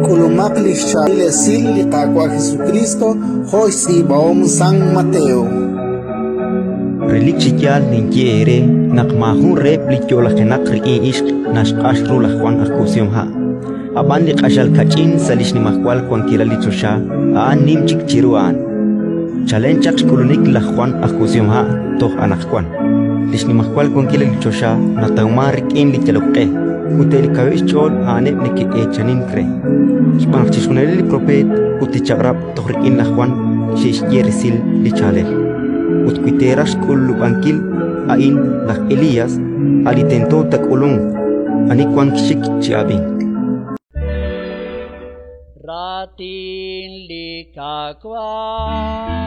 K'ulumaq li xchaab'il esil li Qaawa' Jesukriist jo' xtz'iib'ahom San Mateo. Relik chi yaal ninye eere naq maajun reheb' li yo'lajenaq rik'in ixq naxq'ax ru laj Jwan aj Kub'sihomha'. Ab'an li q'axal kach'in sa' li xnimajwal wankilal li choxa, a'an nim chik chiru a'an. Chalen chaq xk'ulunik laj Jwan aj Kub'sihomha' toj anaqwan, li xnimajwal wankilal li choxa natawmank rik'in li yalok q'e, ut eb' li kaweb' xch'ool a'aneb' neke'eechanink re. Xb'aan naq chixjunileb' li propeet ut li Chaq'rab' toj rik'in laj Jwan xe'xye resil li chaalel. Ut wi teeraj xk'ulub'ankil a'in laj Elías, a' li tento taak'ulunq, ani wank xxik chi ab'ink. Raatin li Qaawa'.